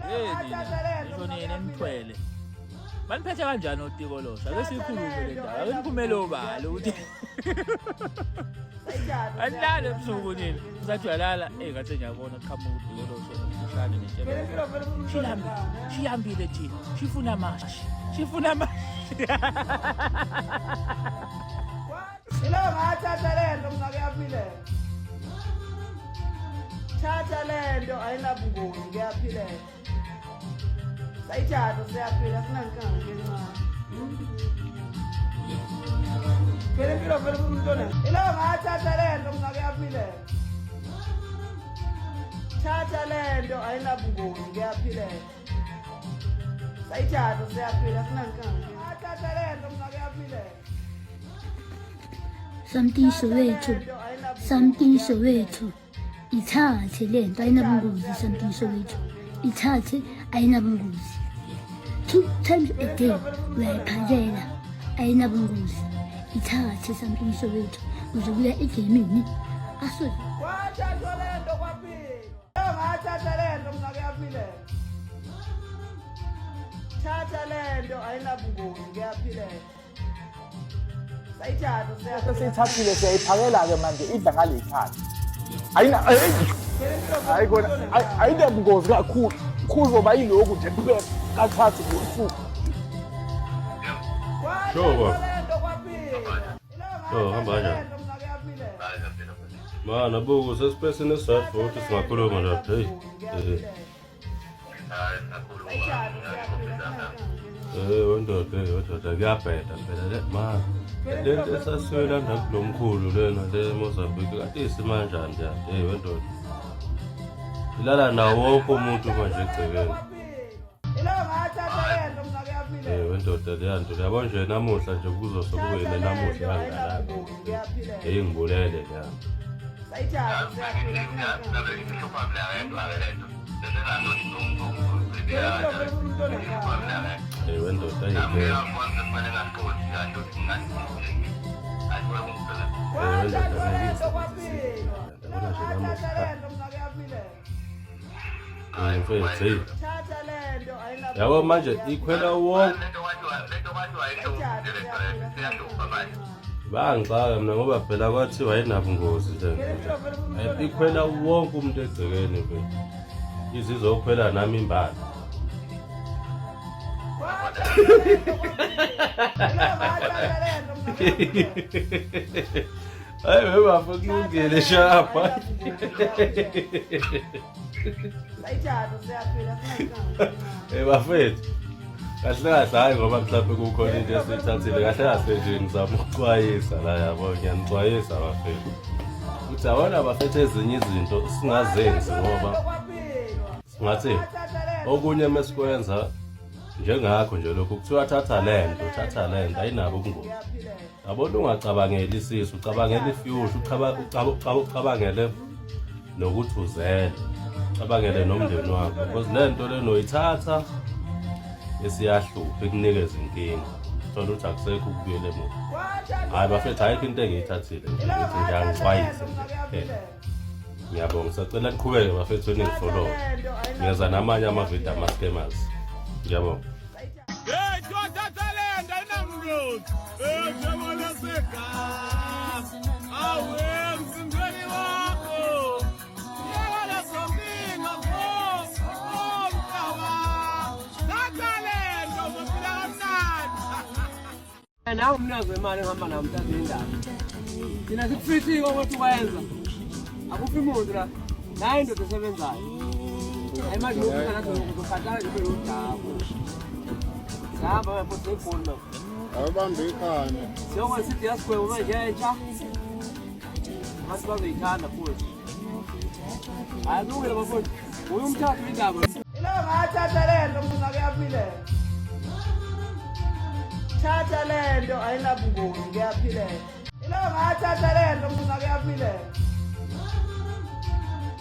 Hey nina, ngisho nina nithwele. Baniphethe kanjani otikolosha? Ake siyikhulume le ndaba. Ake niphumele obala ukuthi anilale ebusuku nini. Usathi uyalala, eh ngathi ngiyabona qhamuka utikoloshe umfushane nentshebe. Shilambile, shilambile thina. Shifuna amashi. Shifuna amashi. Ilo ngathatha lento mina kuyaphileka. Thatha lento ayinabungozi kuyaphileka. Sayithatha siyaphila sinankinga nje encane. Phela impilo vele ufuna umuntu onenkinga. Ilo ngathatha lento mina kuyaphileka. Thatha lento ayinabungozi kuyaphileka. Sayithatha siyaphila sinankinga nje. Thatha lento mina kuyaphileka. Something Soweto, something Soweto. Ithathe le nto ayinabungozi something Soweto. Ithathe ayinabungozi. Two times a day uyayiphakela ayinabungozi. Ithathe something Soweto uzobuya ejimini asoze. Kwathathwa lento kwaphila. Ngathatha lento mina kuyaphileka. Thatha lento ayinabungozi kuyaphileka. Sesiyithathile siyayiphakela-ke manje idla ngale khanda. Ayina hayi kona ayinabungozi kakhulu kuzoba yilokhu nje kuphela kathathu ngosuku. Sure baba. Sure hamba kanjani? Mana buku sesipesini esight futhi singakhuluma lapha hey. Eh. Eh wendoda eh wendoda kuyabheda phela le ma lento esasiyolanda kulo mkhulu lena le Mozambique kade isimanjani nje hey wendoda ilala nawo wonke umuntu manje egcekeni. Eh wendoda leya nto yabo nje namuhla nje kuzose kube yile namuhla yangalapha. Hey ngibulele leya. Eh wendoda ayike. Eh wendoda ayike. Yabona nje namuhla. Hayi mfethu hey. Yabo manje ikhwela wonke. Bangixaka mina ngoba phela kwathiwa ayinabungozi le nto. Ikhwela wonke umuntu egcekeni mfethu. Izizokhwela nami imbala. Hayi webafo kulungile shapha. Eh bafethu. Kahle kahle hayi ngoba mhlawumbe kukhona into esiyithathile kahle kahle nje ngizama ukuxwayisa la yabo ngiyanixwayisa bafethu. Ukuthi awona bafethu ezinye izinto singazenzi ngoba singathi okunye mesikwenza njengakho nje lokhu kuthiwa thatha lento thatha lento ayinabo ubungozi. Yabona ungacabangeli isisu, ucabangela ifuture, ucabangele nokuthi uzele, ucabangele nomndeni wakho because le nto lena uyithatha isiyahlupha ikunikeza inkinga. Thola ukuthi akusekho ukubuyela emuva. Hhayi bafethu ayikho into engiyithathile nje ukuthi ngiyangixwayisa nje kuphela. Ngiyabonga, sacela niqhubeke bafethu ningifollow. Ngiyeza namanye amavidiyo ama-scammers. Ngiyabonga. Hey, thatha lento ayinamngozi. Hey, njengoba segazi. Awe, msindweni wakho. Yeka leso nkinga mfo. Oh, mntaka. Thatha lento uzophila kamnandi. Nawe umnikazi wemali engihamba nawo mntazi wendaba. Thina sikufihlile ukuthi ukwenza. Akukho imuntu la. Nayi indoda esebenzayo. Hayi manje lokhu nathi uzobhadala nje phela udaba. Sihamba mfowethu ibholi mama. Awubambe ikhanda. Siyokwenza isithi yasigwebo manje entsha. Abantu bazoyithanda futhi. Hayi kulungile bafowethu. Uye umthathu indaba. Ilo ngathatha lento mina kuyaphileka. Thatha lento ayinabungozi kuyaphileka. Ilo ngathatha lento mina kuyaphileka.